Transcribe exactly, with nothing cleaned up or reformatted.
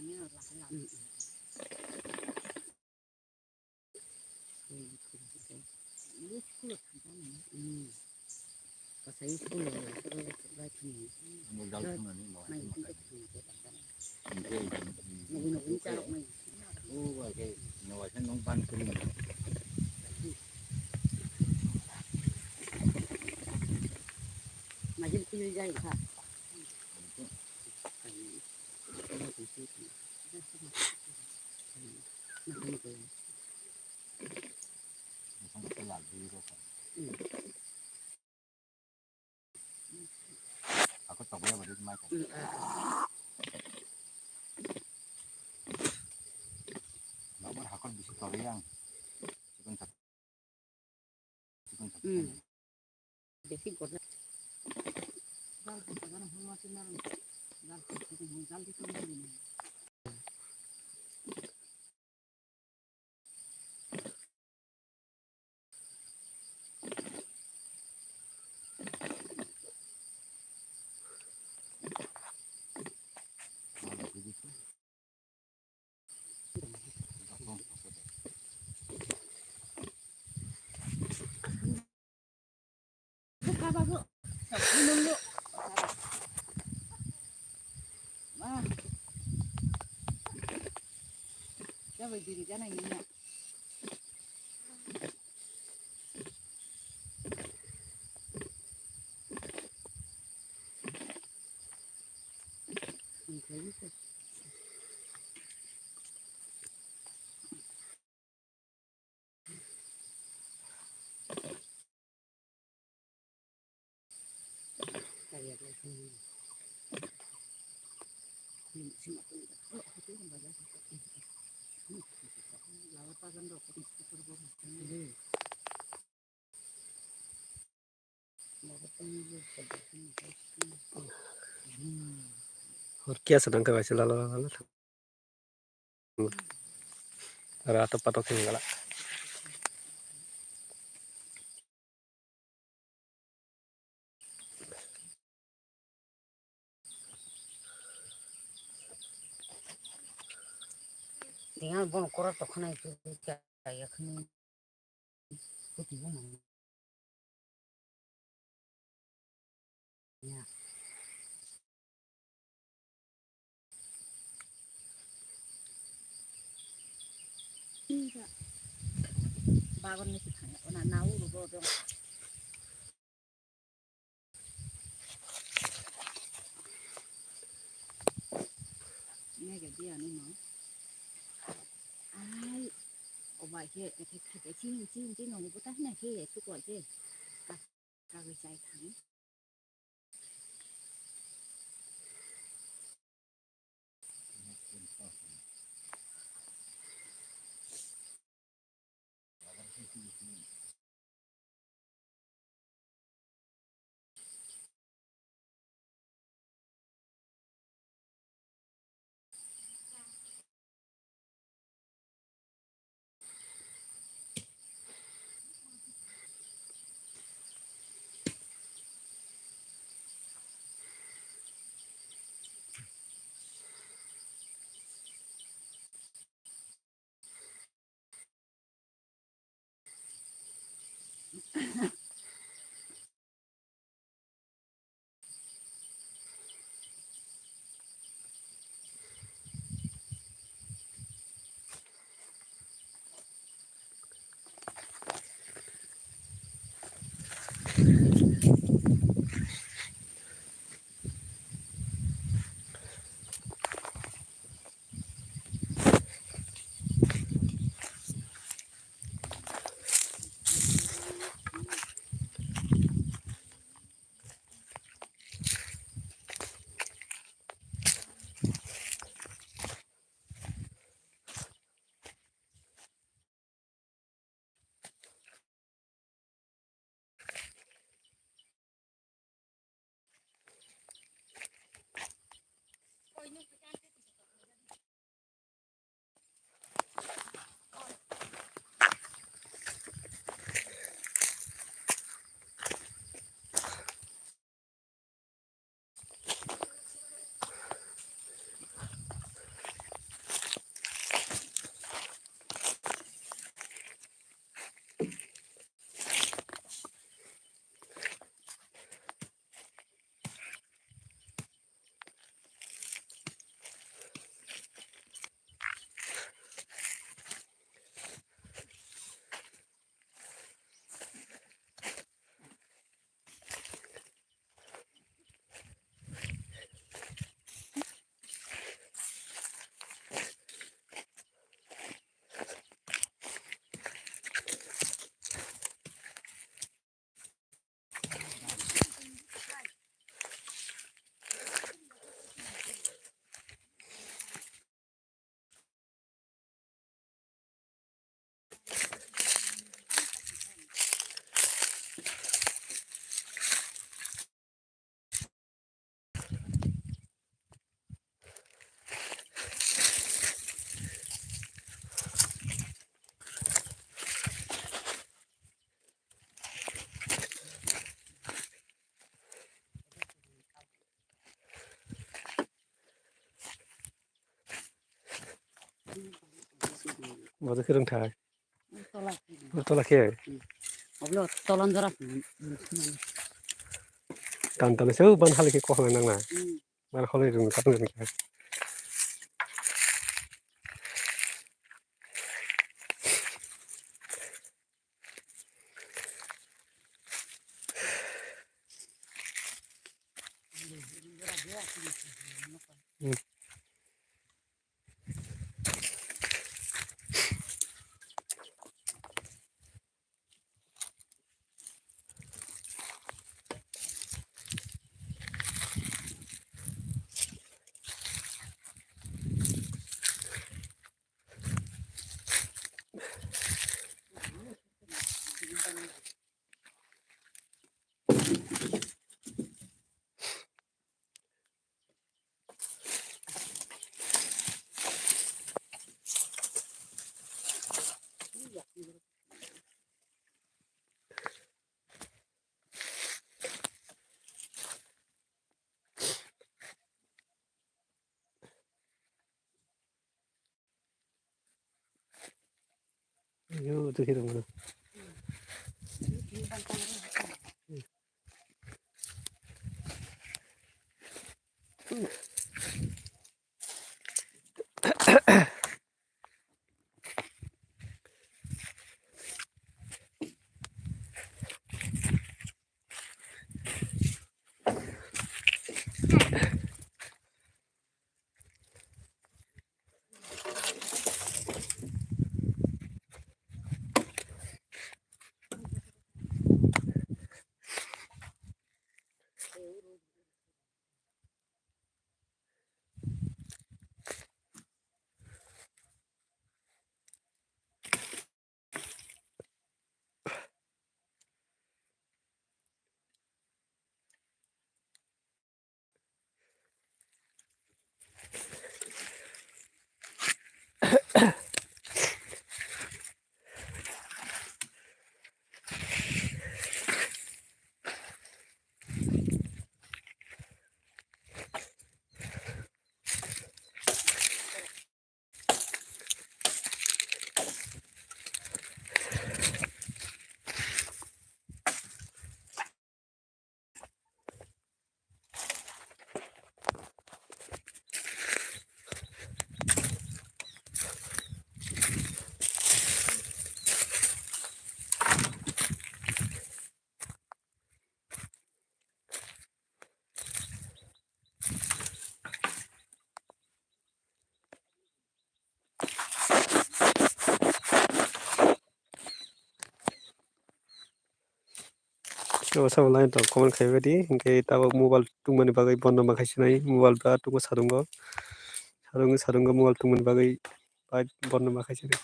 Kasai school lo, school lo, school lo, school lo. Mo dal thumani mo. Mai thum thum thum. Nugui nugui charok mai. O ba ke no wa sen nong ban kuri. Majil kuyui jai kha. Hakor tokya bari mai ka. Labar hakor bisi tokya ang. Chikon chakon. Besi gorna. Buka babu. Nunggu. Wah. Siapa diri kan yang ini? Hor kia sedang ke baca lala lala. Rato patok hinggala. Dengan bon kora tokhanai tu kaya khani. Kuti bo mang. Ya. Bagon ni si thang ya, ona nau ro ro dong. Nega dia ni no. Ai, o bai ke, ke, ke, ke, chin, chin, chin, no, buta na ke, tu ko ke. Ka, ka, ke chai thang. Bodo khe rwngthai. Tola khe. Tola khe. Oblo tolan jora. Tan tan se ban hali khe kokla nang na. Ban hali rung kap nang khe. Yo, tu kira mana? Sabo sabo line rok comment khai baidi, hinkhe tabuk mobile tungmani bagwi bondo ma khai sinai, mobile ba tungo sadungo, sadungo, sadungo mobile tungmani bagwi bai bondo ma khai sinai.